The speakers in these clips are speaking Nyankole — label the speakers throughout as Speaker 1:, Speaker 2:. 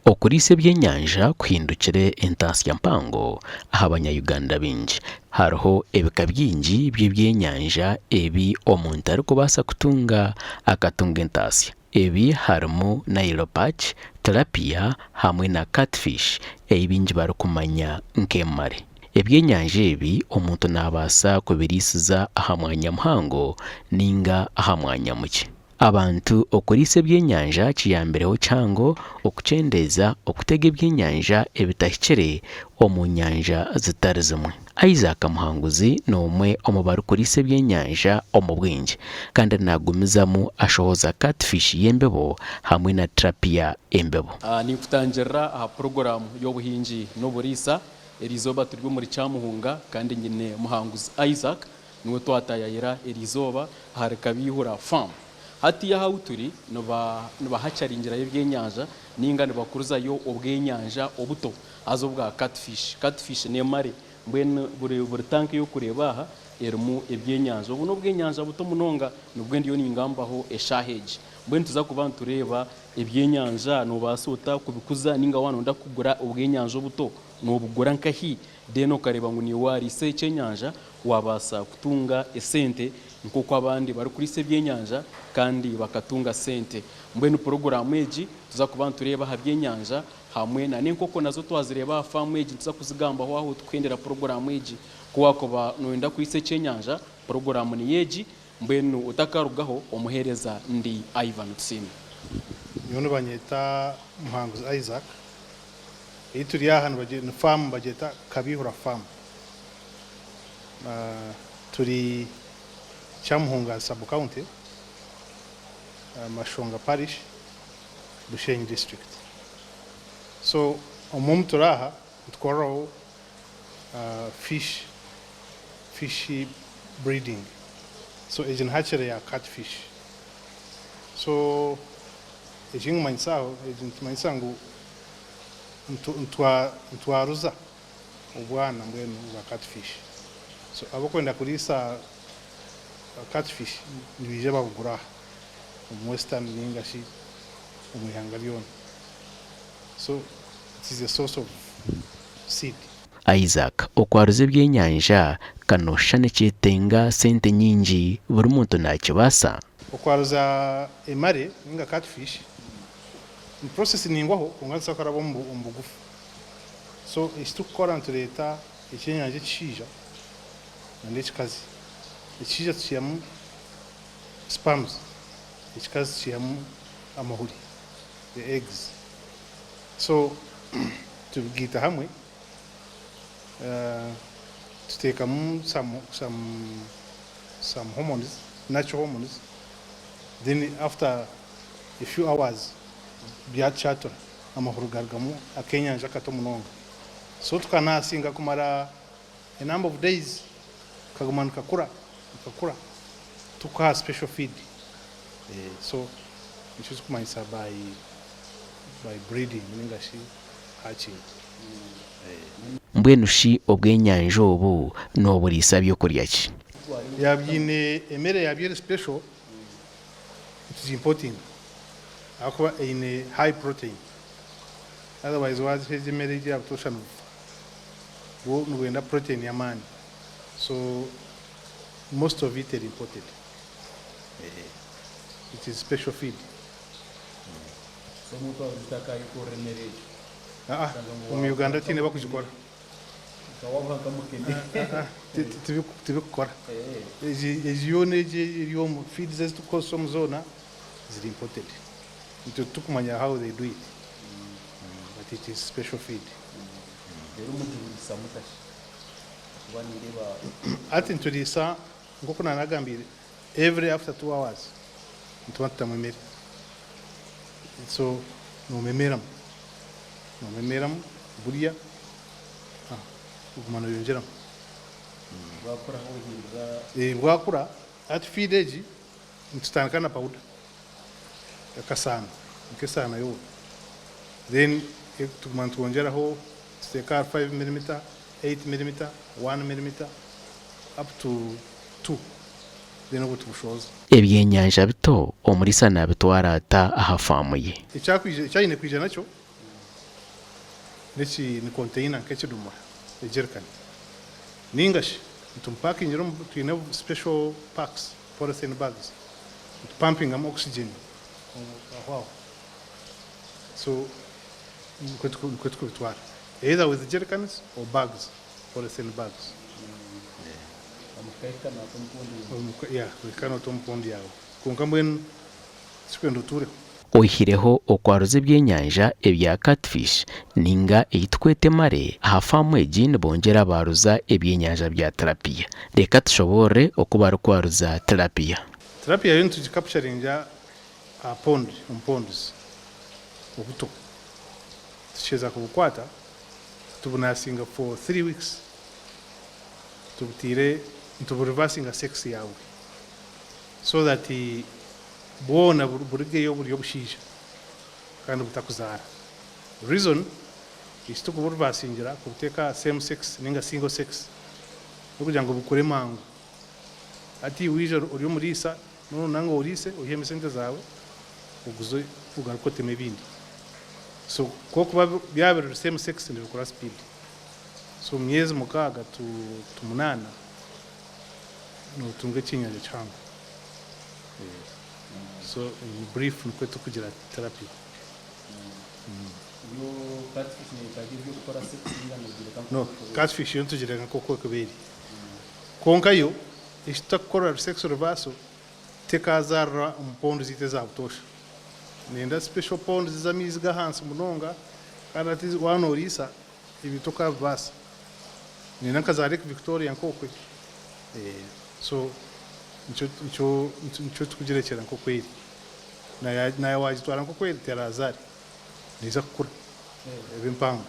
Speaker 1: Okuriisa ebyenyanja kuhindukire entaasya mpango aha banya-Uganda baingi. Hariho ebika bingi by'ebyenyanja ebi omuntu arikubaasa kutunga akatunga entaasya. Ebi harimu Nile perch, Tilapia hamwe na Catfish ei baingi barikumanya nk'emare. Ebyenyanja ebi omuntu naabaasa kubiriisiza aha mwanya muhango nainga aha mwanya mukye. Abantu okuriisa ebyenyanja kiyambireho kihango okukyendeeza okutega ebyenyanja ebitahikire omu nyanja zitari zimwe. Isaac Muhanguzi n'omwe omu barikuriisa ebyenyanja omu bwingi kandi nagumizamu ashohoza catfish y'embibo hamwe na tilapia embibo.
Speaker 2: Ninkutangirira aha puroguraamu y'obuhingi n'oburiisa. Eriizooba turi omuri Kyamuhunga kandi nyine Muhanguzi Isaac Niwe twatayayira eriizooba ahari Kabiihura Farm. Hatiiya ahu turi nibahacharingirayo ebyenyanja ninga nibakurizayo obwenyanja obuto haza obwa catfish. Catfish n'emare mbwenu buri tanka ei orikureeba aha erimu ebyenyanja. Obu n'obwenyanja buto munonga nibwo ndiyo ningambaho eshaaha egi. Mbwenu nituza kuba nitureeba ebyenyanja noobaasa ota kubikuza ninga waaba nooyenda kugura obwenyanja obuto noobugura nkahi? Then okareeba ngu niiwe waariisa ekyenyanja waabaasa kutunga esente nk'oku abandi barikuriisa ebyenyanja kandi bakatunga sente. Mbwenu puroguraamu egi nituza kuba nitureeba aha byenyanja hamwe na n'enkoko nazo twazireeba aha faamu egi nituza kuzigambaho aho tukuhendera puroguraamu egi. Ku waakuba nooyenda kuriisa ekyenyanja, puroguraamu niyo egi. Mbwenu otakarugaho omuheereza ndi Ivan Tusiime.
Speaker 3: Nyowe nibanyeta Muhanguzi Isaac, ei turi aha ni faamu nibagyeta Kabiihura Farm. Turi Kyamuhunga Sub County, Mashonga Parish, Bushenyi District. So omu omu turi aha nitukoreraho fish, fish breeding. So egi ni hatchery ya cat fish. So ekinkumanyisa aho, egi nikimanyisa ngu nitwaruza obwana mbwenu bwa cat fish. So abarikwenda kuriisa cat fish nibaija babugura aha omu western ninga shi omu ihanga ryona. So it is a source of seed.
Speaker 1: Isaac, Okwaruza ebyenyanja ka nooshusha nikyetenga sente nyingi, buri muntu naakibaasa?
Speaker 3: Okwaruza emare ninga cat fish ni process ningwaho kwonka nituza kuraba omu bugufu. So eki turikukora nitureeta ekyenyanja ekishaija nana ekikazi. Ekishaija tukiihamu sperms, ekikazi tukiihamu amahuri, the eggs. So tubigaita hamwe tuteekamu some some some hormones, natural hormones then after a few hours byakyatura amahuri garugamu akenyanja kato munonga. So tukanasinga kumara a number of days kaguma nikakura nikakura tukukaha special feed so nikyo kirikumanyisa by by breeding ninga shi hatching.
Speaker 1: Mbwenu shi obwenyanja obu nooburiisa by'okurya ki?
Speaker 3: Yaaba bwine emere yaabyo eri special nitugi importinga ahakuba eine high protein otherwise waagiha egyo emere egyo eya butoosha nibufa bwo nibwenda protein y'amaani so most of it eri imported it is special feed.
Speaker 2: So omuntu abuza atakayekorera emere egyo?
Speaker 3: Aa omu Uganda tihaine bakugikora. Tibikukora. Egi yoona egi eri omu feeds ezi turikukozesa omu zoona ziri imported. Itwe titukumanya how they do it but it is special feed. Hati nituriisa nkoku nanagambiire every after 2 hours nituba nitutamu emere. So nomemeramu, nomemeramu burya oguma noyongyeramu. Bwakura hati feed egi nitutandika na powder akasaano nk'esaano yoona then tuguma nitwongyeraho tuteeka ahari 5mm, 8mm, 1mm up to 2 then obwo tubushooza.
Speaker 1: Ebyenyanja bito omuriisa naabitwara ata aha faamu ye?
Speaker 3: Eki aine kwija nakyo. N'eki ni container nk'ekidomora, ejerikani. Nainga shi nitumupakingira omu, twine special packs, polythene bags, nitupampingamu oxygen aho aho. So nikwo nikwo tukubitwara. Either with jerrycans or bags, polythene bags. Yeah, ohika noota omu pondi yaawe. Kwonka mbwenu tikikwenda otuureho.
Speaker 1: Oihireho okwaruza ebyenyanja ebya catfish ninga ei tukweta emare, aha faamu egi nibongyera baaruza ebyenyanja bya tilapia. Reka tushoboorore oku barikwaruza tilapia.
Speaker 3: Tilapia yo nitugikapusharinga aha pond, omu ponds obuto. Tukiheza kubukwata, tubunasinga for 3 weeks tubutiire nituburivasinga sex yabwe so that bwona burigeyo buri obushaija kandi butakuzaara. Reason eki tikuburivasingira kubuteeka aha same sex ninga single sex nokugira ngu bukure mangu. Hati waija ori omuriisa noronda ngu oriise oihemu esente zaawe oguze ogaruke oteme ebindi. So kokuba byaba biri same sex nibikura speed. So omu myezi mukaaga to munaana notunga ekyenyanja kihango. So in brief nikwo tukugira therapy. No, catfish yo nitugireka nkoku ekuba eri. Kwonka yo eki tutakukora sex reversal tekazaarira omu pond zaitu eza butoosha. Nenda special ponds ez'amaizi g'ahansi munonga kandi hati waaba noriisa ebyo tokabibaasa. Nenda nka za Lake Victoria nk'okwe. So nikyo nikyo nikyo tukugirekyera nk'oku eri. Naaya waagitwara nk'oku eri terazaare, neeza kukura ebe mpango.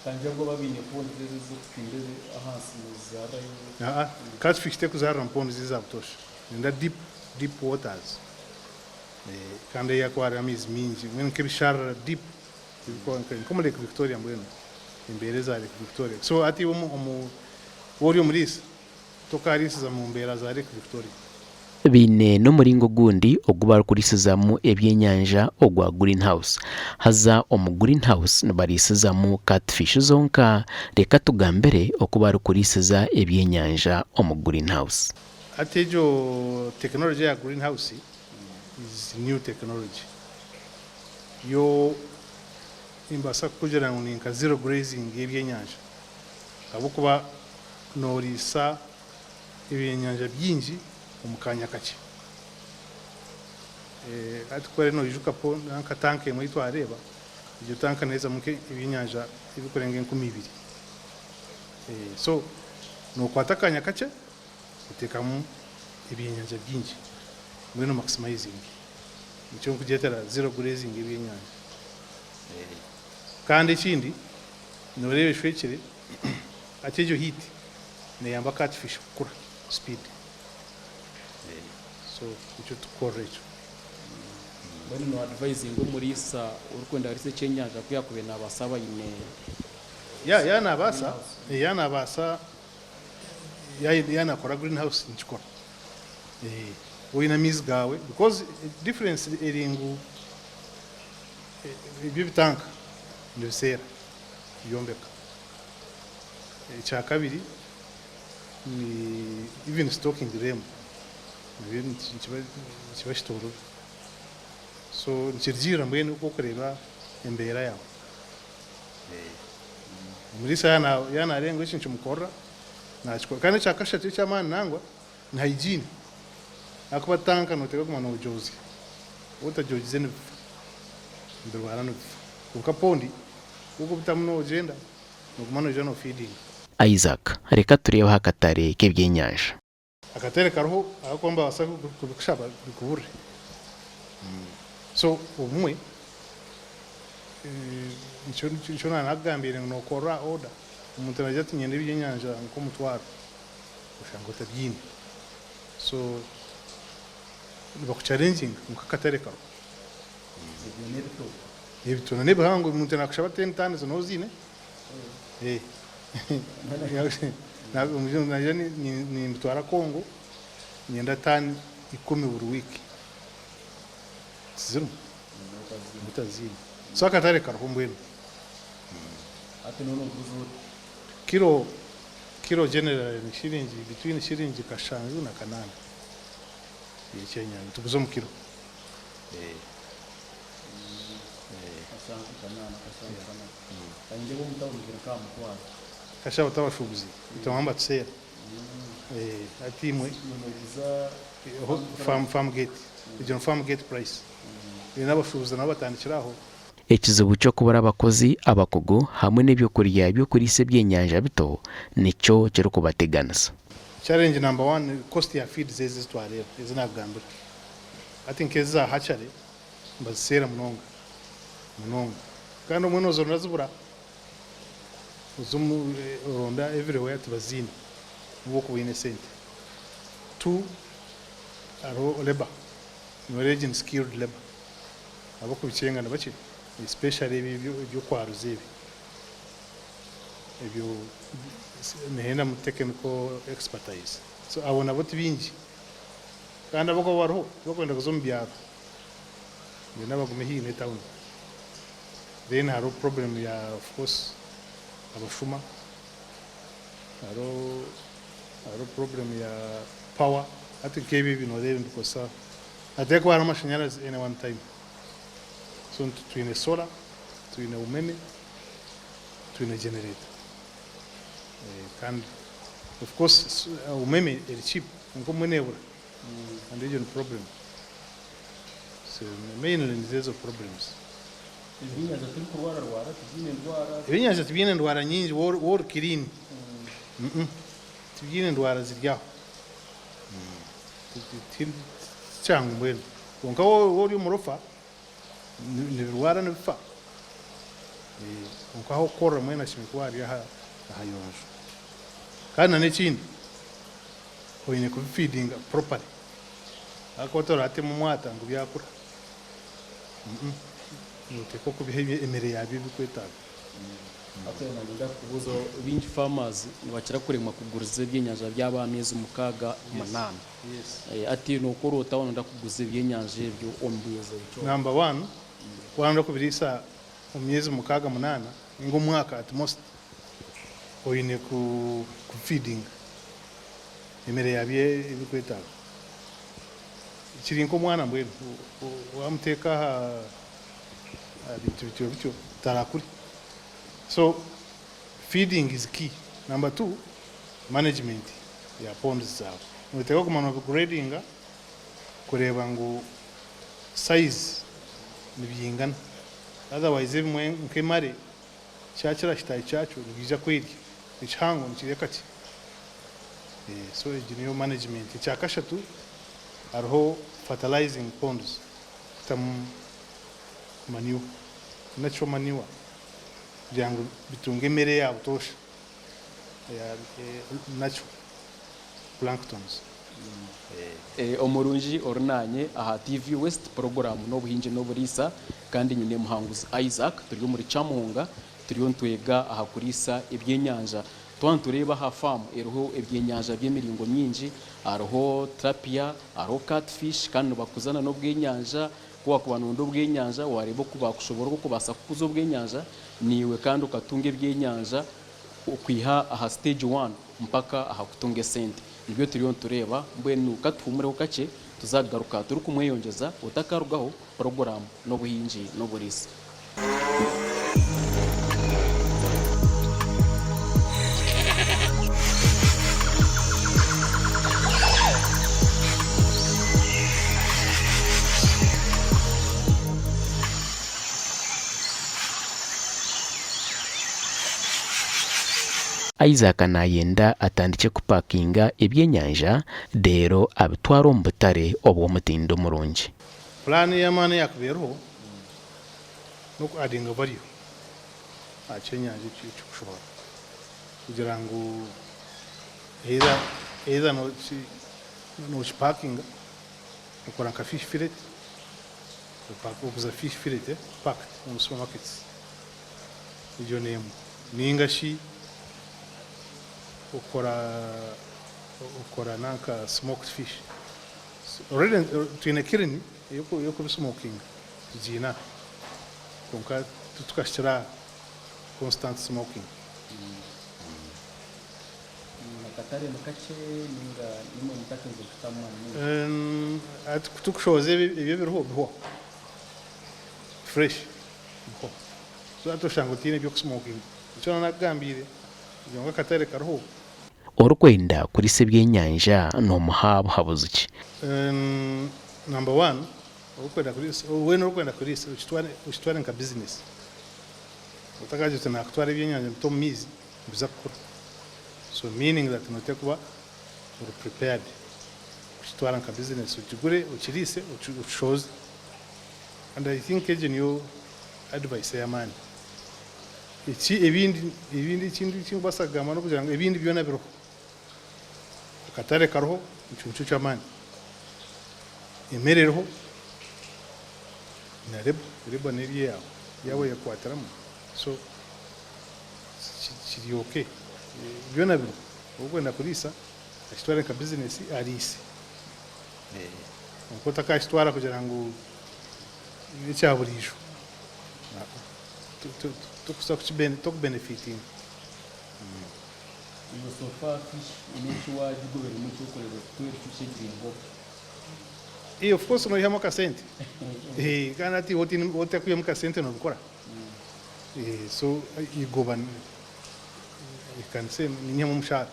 Speaker 2: Kandi obwo baba baine ponds ezo ez'okutimba ahansi nizizaarirayo?
Speaker 3: Aa, catfish tekuzaarira mu ponds eza butoosha. Nenda deep deep waters kandi ei hakuba hariho amaizi maingi mbwenu nk'ebisharara deep. Nk'omu Lake Victoria mbwenu embeera eza Lake Victoria. So hati iwe omu waaba ori omuriisa tokaariisiza mu mbeera za Lake Victoria.
Speaker 1: Baine n'omuringo ogundi ogu barikuriisizamu ebyenyanja ogwa Green House. Haza omu Green House nibariisizamu catfish zonka. Reka tugambire oku barikuriisiza ebyenyanja omu Green House.
Speaker 3: Hati egyo tekinology eya Green House is new technology. Yo nimbaasa kukugira ngu ni nka zero grazing y'ebyenyanja ahabw'okuba nooriisa ebyenyanja bingi omu kaanya kakye. Hati ku oraabe noijuka nka tanka emwe ei twareeba, egyo tanka neezamu nk'ebyenyanja ebirikurenga 2000. So nookwata akaanya kakye oteekamu ebyenyanja bingi mbwenu omaximizinge. Nikyo nkugyetera zero grazing ebyenyanja. Kandi ekindi noreeba eshwekire hati egyo heat neyamba catfish kukura speed. So nikyo tukukorera ekyo.
Speaker 2: Mbwenu no advisinga omuriisa orikwenda kuriisa ekyenyanja ku yakubaire nabaasa aba aine
Speaker 3: Ya ya nabaasa, ya nabaasa ya nakora green house nikikora. Oine amaizi gaawe because difference eri ngu ebyo ebitanka nibiseera byombeka. Ekyakabiri ni even stocking them nabyo nikiba kitoorobi. So nikirugiirira mbwenu oku orikureeba embeera yaawe. Omuriisa yaaba naareeba ngu eki nikimukorera nakikora. Kandi ekyakashatu eky'amaani nangwa Ni hygiene ahakuba tanka noteekwa kuguma nogyozya, waaba otagyogize nibifa, nibirwara nibifa kwonka pondi wokubitamu nogyenda noguma noija no feedinga.
Speaker 1: Isaac, Reka tureebe aha katare k'ebyenyanja.
Speaker 3: Akatare kariho ahakuba nibabaasa kubikushaba bikuburire so obumwe nikyo naanakugambire ngu nokora order omuntu naija ati niinyenda ebyenyanja nk'omutwaro. Oshanga otabyine so nibakuchallenginga kwonka akatare kariho.
Speaker 2: Ebyo n'ebito.
Speaker 3: Ebito na n'ebihango omuntu nakushaba ten tons noba oziine? Naija nimbitwara Congo niinyenda tani 10 buri wiiki tizirimu? Noba otaziine. So akatare kariho mbwenu.
Speaker 2: Hati noona oguza ota?
Speaker 3: Kiro kiro generally ni shiringi between shiringi kashanju na kanaana y'ekyenyanja nituguza omu kiro.
Speaker 2: Kashanju kanaana, kashanju kanaana. Nindeeba omu tawuni biri nk'aha mutwaro.
Speaker 3: Kasha abo t'abashuubuzi itwe bamwe nibatuseera. Hati imwe farm farm gate egyo ni farm gate price then abashuubuzi nabo batandikira aho.
Speaker 1: Ekizibu ky'okubura abakozi abakugu hamwe n'ebyokurya by'okuriisa ebyenyanja bito nikyo kirikubateganisa.
Speaker 3: Challenge number one cost ya feeds ezi ezi twareeba ezi nakugambira hati nk'ezi za hatchery nibaziseera munonga munonga kandi obumwe noza orazibura. Oza omu oronda everywhere tibaziine nobu okuba oyine esente. Two hariho labour, knowledge and skilled labour abokubikyenga nibakye especially ebi ebyokwaruza ebi ebyo nihendamu technical expertise so abo nabo tibingi kandi abakuba bariho tibakwenda kuza omu byaro nibenda bagume haihi ne town. Then hariho problem ya of course abashuma, hariho hariho problem ya power hati nk'ebi ebi noreeba nibikozesa hateekwa kuba hariho amashanyarazi any one time. So twine solar, twine umeme, twine generator kandi of course umeme eri cheap kwonka obumwe nebura and egyo ni problem. So mainly nizo ezo problems.
Speaker 2: Ebyenyanja tibirikurwararwara, tibiine ndwara.
Speaker 3: Ebyenyanja tibiine ndwara nyingi waaba ori clean tibiine ndwara ziri aho tikyangu mbwenu kwonka waaba ori omurofa nibirwara nibifa kwonka ah'okukorera mbwenu hashemereire kuba hari ahayonjo kandi nana ekindi oine kubifidinga properly ahakuba toratema omwata ngu byakura. Noteekwa kubiha emere yabyo ebikwetaaga.
Speaker 2: Hati nanyenda kukubuuza, baingi farmers nibakira kuremwa kuguriza ebyenyanja byabo aha meezi mukaaga munaana. Hati nokora ota waaba noyenda kuguza ebyenyanja ebyo omu bwezi bukye?
Speaker 3: Number one, waaba noyenda kubiriisa omu myezi mukaaga munaana ninga omwaka at most, oine kubifeedinga emere yabyo ebikwetaaga. Kiri nk'omwana mbwenu wamuteeka aha bintu bityo bityo tarakure. So feeding is key. Number two, management ya ponds zaawe. Noteekwa kuguma nobigradinga kureeba ngu size nibyingana otherwise ebimwe nk'emare kyakira kitaahi kyakyo nibiija kwerya, ekihango nikirya kakye. So egyo niyo management. Ekyakashatu hariho fertilizing ponds, kutamu manure, natural manure kugira ngu bitunge emere eya butoosha eya natural planktons.
Speaker 2: Omurungi ori naanye aha TV West, puroguraamu n'obuhingi n'oburiisa kandi nyine Muhanguzi Isaac turi omuri Kyamuhunga turiyo nitwega aha kuriisa ebyenyanja. Twaba nitureeba aha faamu eriho ebyenyanja by'emiringo mingi, hariho tilapia, hariho catfish kandi nibakuza na n'obwenyanja. Ku waakuba nooyenda obwenyanja waareeba oku baakushoboora okubaasa kukuza obwenyanja naiwe kandi okatunga ebyenyanja okwiha aha siteegi wani mpaka aha kutunga esente. Nibyo turiyo nitureeba. Mbwenu ka tuhumureho kakye tuza kugaruka turikumweyongyeza otakarugaho puroguraamu n'obuhingi n'oburiisa.
Speaker 1: Isaac naayenda atandikye kupakinga ebyenyanja reero abitware omu butare obw'omutindo murungi.
Speaker 3: Pulaani ey'amaani eyaakuba eriho n'oku addinga value aha kyenyanja eki ekirikushohora kugira ngu either either nokipakinga okora nka fish fillet okuza fish fillet packed omu supermarkets egyo n'emwe ninga shi okora okora nanka smoked fish already twine kiln ey'okubismokinga tugiine aha kwonka titukahikire aha. constant smoking.
Speaker 2: Akatare ni kakye ninga nimwe mutakinze kutamu amaani maingi?
Speaker 3: Hati ku tukushohoza ebyo ebiriho bihwaho fresh bihwaho so hati oshanga otiine eby'okusmokinga nikyo nakugambiire kugira ngu akatare kariho.
Speaker 1: Orikwenda kuriisa ebyenyanja nomuha buhabuzi ki?
Speaker 3: Number one orikwenda kuriisa weena orikwenda kuriisa okitware okitware nka business otakagira oti nakutwara ebyenyanja mbite omu maizi nibiza kukura so meaning that noteekwa kuba ori prepared kukitwara nka business okigure okiriise okishohoze and I think egyo niyo advice ey'amaani. Eki ebindi ebindi ekindi eki ndikubaasa kugamba n'okugira ngu ebindi byona biriho. Akatare kariho ekyo nikyo ky'amaani. Emere eriho na labour, labour n'eri eyaawe yaaba oyekwatiramu so kiri okay. Byona biriho, orikwenda kuriisa akitware nka bizinesi ariise. Kwonka otakakitwara kugira ngu n'ekya buriijo. Tokuza tokubenefitinga.
Speaker 2: Iwe so far fish eine eki wagigoberemu ekyokureeba oti kweri fish egi enkoko?
Speaker 3: Of course noihamu akasente kandi hati iwe otakwihamu kasente nobikora? So eigoba you can say ninyihamu omushaara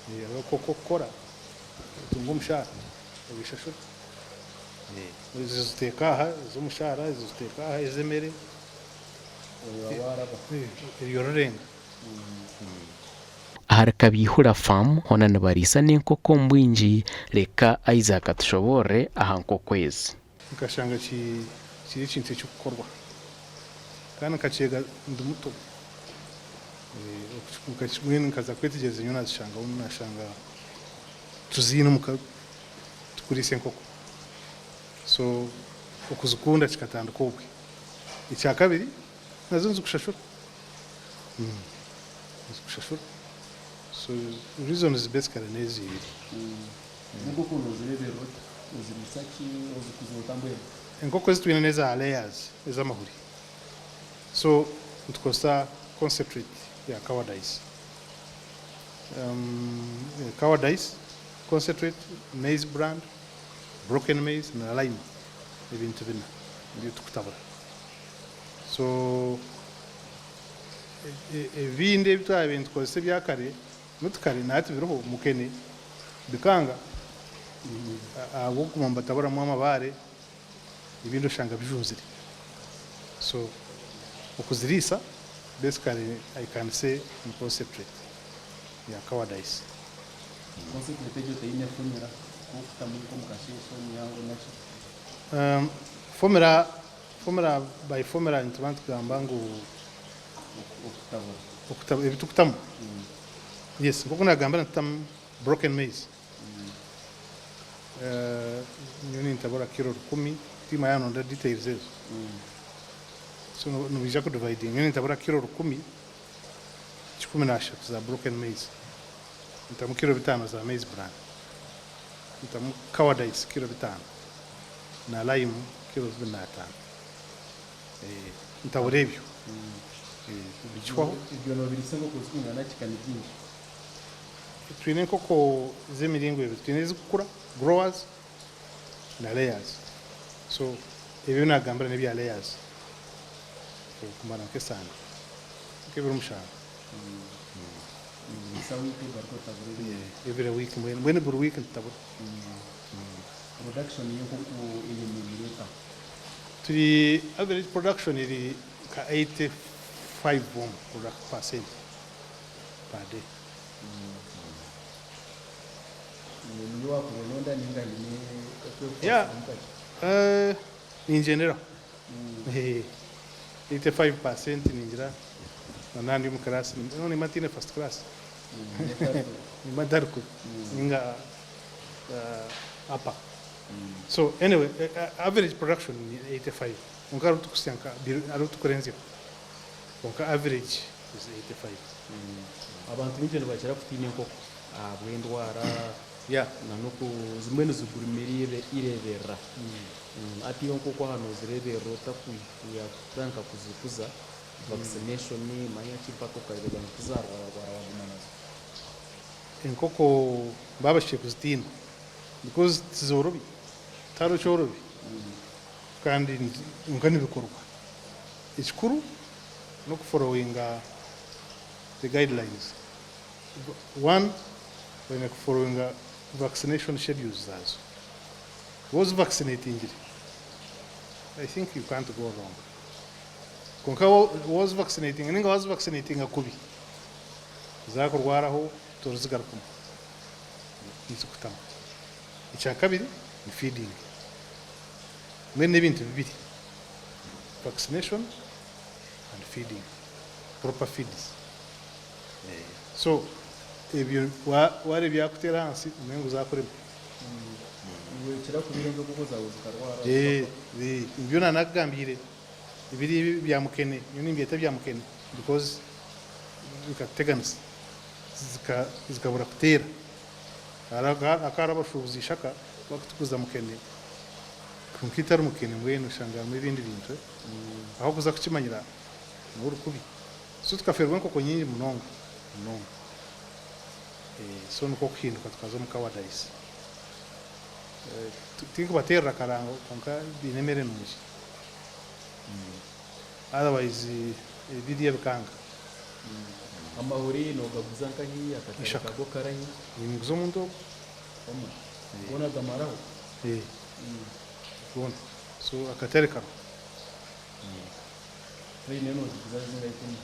Speaker 3: ahabw'okuba okukora otunga omushaara obishashura. Ezo oziteeka aha ez'omushaara, ezo oziteeka aha ez'emere, eryo rirenga.
Speaker 1: Ahari Kabyihura Farm hoona nibariisa n'enkoko omu bwingi. Reka Isaac atushoboorore aha nkoko ezi.
Speaker 3: Nkashanga kiri ekintu ekirikukorwa kandi nkakyega ndi muto. Mbwenu nkaza kwetegyereza nyowe nazishangaho nashanga tuziine omuka tukuriisa enkoko. So okuzikunda kikatandika obwe. Ekyakabiri nazo nizikushashura, nizikushashura. So reasons basically n'ezo ibiri.
Speaker 2: Enkoko nozireeberera ota? Oziriisa ki? Ozikuza ota mbwenu?
Speaker 3: Enkoko ezi twine n'eza layers ez'amahuri. So nitukozesa concentrate ya cowardice. Cowardice, concentrate, maize bran, broken maize na lime ebintu bina nibyo tukutabura. So ebindi ebi twabaire nitukozesa ebya kare, not kare na hati biriho, mukene bikanga ahabw'okuguma nibataburamu amabaare ebindi oshanga bijunzire. So okuziriisa basically I can say ni concentrate ya cowardice.
Speaker 2: Concentrate egyo teine formula ku okutamu nk'omu kasheeshe omu ihangwe naki?
Speaker 3: Formula, formula by formula nituba nitugamba ngu
Speaker 2: Okutabura.
Speaker 3: Okutabura ebi tukutamu? Yes, nk'oku nagambire nitutamu broken maize. Nyowe nintabura kiro rukumi, tiimanya yaanonda details ezo. So nibaija ku dividinga, nyowe nintabura kiro rukumi 13 za broken maize, ntamu kiro bitaano za maize bran, ntamu cowardice kiro bitaano na lime kiro 25. Ntabura ebyo bikihwaho.
Speaker 2: Ebyo noobiriisa enkoko zirikwingana ki? Ka ni bingi.
Speaker 3: Twine enkoko z'emiringo ebiri, twine ezirikukura, growers, na layers. So ebi ebi naagambire n'ebya layers kumara nk'esande, nk'ebiro mushanju.
Speaker 2: Noobiriisa wiiki ogaruka otabura ebindi?
Speaker 3: Every week mbwenu, mbwenu buri wiiki nitutabura.
Speaker 2: Production y'enkoko eyemereire eta?
Speaker 3: Turi average production eri nka 85 percent per day.
Speaker 2: Niiwe waakuronda ninga haine
Speaker 3: Yeah,
Speaker 2: okwekukwasiramu kakye?
Speaker 3: Ningyenderaho. 85% ningira na nandi omu class no nimba ntiine first class nimba ntari kubi ninga upper. So anyway, average production ni 85 kwonka hariho tukusya nka hariho tukurenzyaho kwonka average is 85.
Speaker 2: Abantu baingi nibakira kutiina enkoko ahabw'endwara na n'oku zimwe nizigumira ireeberera. Hati iwe enkoko aha noozireeberera ota kutandika kuzikuza? Vaccination manya ki mpaka okareeba ngu tizarwara rwara waguma nazo.
Speaker 3: Enkoko babashije kuzitiina because tizorobi, tihariho kyorobi kandi kwonka nibikorwa. Ekikuru n'okuforowinga the guidelines. One, oine kuforowinga vaccination schedules zaazo. Waaba ozivaccinatingire, I think you can't go wrong. Kwonka waaba ozivaccinatinga nainga waazivaccinatinga kubi, zaakurwaraho torizigarukamu, nizikutamu. Ekyakabiri ni feeding. Mbwenu n'ebintu bibiri, vaccination and feeding, proper feeds. So ebyo waareeba byakuteera ahansi omanye ngu zaakurema.
Speaker 2: Iwe kirakubiire nk'enkoko zaawe zikarwara zikafa?
Speaker 3: Nibyo naanakugambiire biri ebi bya mukene, nyowe nimbyeta ebya mukene because bikatuteganisa zikabura kuteera. Hakaba hariho abashuubuzi ishaka bakutuguza mukene kwonka etari mukene mbwenu oshanga harimu ebindi bintu ahu okuza kukimanyira niwe ori kubi. So tukafeerwa enkoko nyingi munonga munonga. So nikwo kuhinduka tukaza omu cowardice. Tinkubateerera akarango kwonka baine emere nungi. Otherwise biriya bikanga.
Speaker 2: Amahuri nogaguza nkahi? Akatare
Speaker 3: Ishaka.
Speaker 2: kago karahi?
Speaker 3: Ninguza omuntu ogwo.
Speaker 2: Omwe. Goona gamaraho?
Speaker 3: Eh. Goona. So akatare kariho.
Speaker 2: Tray nayo noziguza zingahi kunu?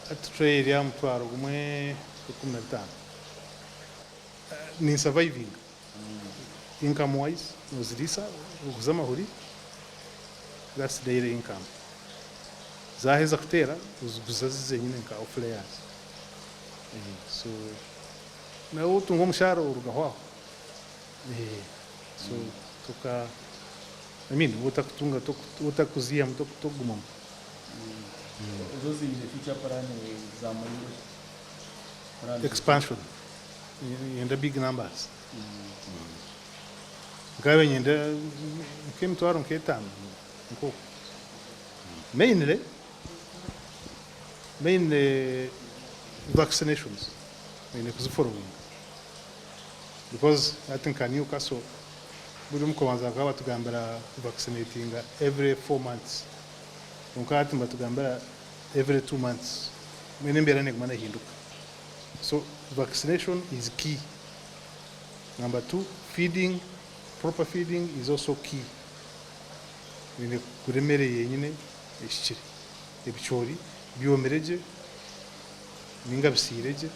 Speaker 3: Hati tray eri aha mutwaro gumwe 15. Ni survivinga. Income wise noziriisa oguze amahuri that's daily income. Zaheza kuteera oziguza zenyine nka off layers. So nawe otunga omushaara orugaho aho. So toka I mean wotakutunga wotakuziihamu tokugumamu.
Speaker 2: Ezo ziine future plan za muringo ki? Plan
Speaker 3: Expansion. Niinyenda big numbers. Nkaaba niinyenda nk'emitwaro nk'etaano nk'okwo. Mainly, mainly vaccinations oine kuziforowinga because hati nka Newcastle buri omu kubanza bakaba batugambira kuvaccinatinga every 4 months, kwonka hati nibatugambira every 2 months. Mbwenu embeera neeguma neehinduka. So vaccination is key. Number two, feeding, proper feeding is also key. Oine kugura emere yenyine ehikire. Ebicoori byomire gye ninga bisiire gye,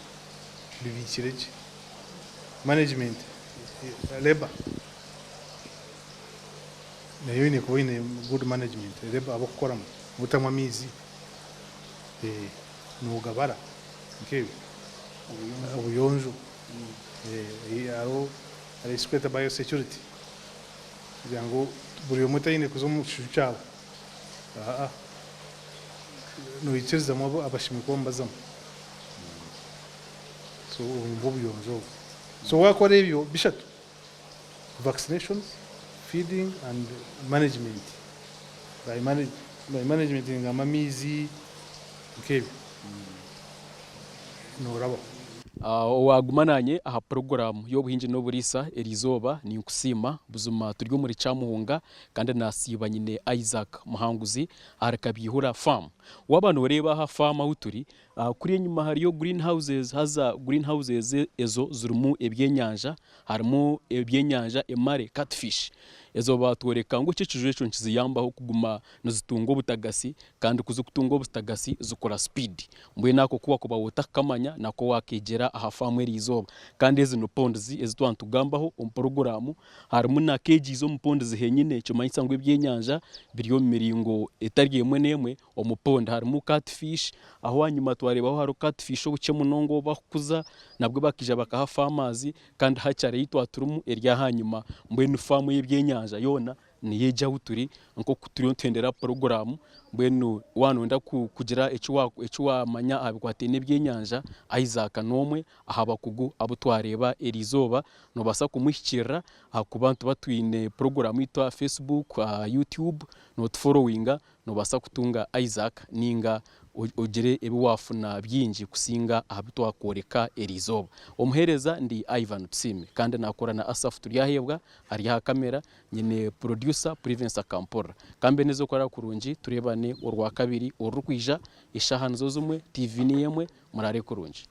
Speaker 3: bibiikire gye. Management, labour nayo oine kuba oine good management, labour ab'okukoramu, notamu amaizi, nogabara nk'ebyo. Obuyonjo, hariho ekirikwetwa biosecurity kugira ngu buri omwe taine kuza omu kiju kyawe, noikirizamu abashemereire kuba nibazamu. So obwo nibwo obuyonjo obwo. So wakora ebyo bishatu, vaccinations, feeding and management. By management ningamba amaizi nk'ebyo, norabaho.
Speaker 2: Owaaguma naanye aha puroguraamu y'obuhingi n'oburiisa eriizooba ninkusiima. Buzima turi omuri Kyamuhunga kandi naasiiba nyine Isaac Muhanguzi ahari Kabyihura Farm. Waaba nooreeba aha faamu ahu turi, kuriya enyima hariyo green houses haza green houses ezo zirimu ebyenyanja, harimu ebyenyanja emare, catfish. Ezo baatworeka ngu eki ekiju ekyo nikiziyambaho kuguma nizitunga obutagatsi kandi ku zikutunga obutagatsi zikura speed. Mbwenu ako ku wakuba otakukamanya nako wakeegyera aha faamu eriizooba. Kandi ezi ni ponds ezi twaba nitugambaho omu puroguraamu, harimu na cages omu ponds henyine nikimanyisa ngu ebyenyanja biri omu miringo etari emwe n'emwe omu pond harimu catfish, aho ahanyima twareebaho hariho catfish obukye munonga obu bakukuza nabwo bakaija bakaha farmers kandi hatchery ei twaba turimu eri ahanyima mbwenu faamu ey'ebyenyanja yoona. Niyo egi ahu turi nk'oku turiyo nituhendera puroguraamu mbwenu waaba nooyenda kugira eki waamanya aha bikwatiraine n'ebyenyanja, Isaac n'omwe aha bakugu abu twareeba eriizooba. Noobaasa kumuhikiirira ahakuba nituba twine puroguraamu yaitu aha Facebook, aha YouTube, nootuforowinga Noobaasa kutunga Isaac nainga ogire ebi waafuna bingi kusinga aha bi twakworeka eri izooba. Omuheereza ndi Ivan Tusiime kandi naakora na Asaph Turyaheebwa ari aha kamera, nyine producer Privence Akampurira. Ka mbe neza okurara kurungi tureebane Orwakabiri orurikwija eshaaha nizo zimwe, TV niyo emwe, muraare kurungi.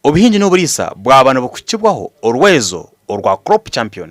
Speaker 4: Obuhingi n'oburiisa bwaba nibukuhikibwaho orwezo orwa Crop Champion.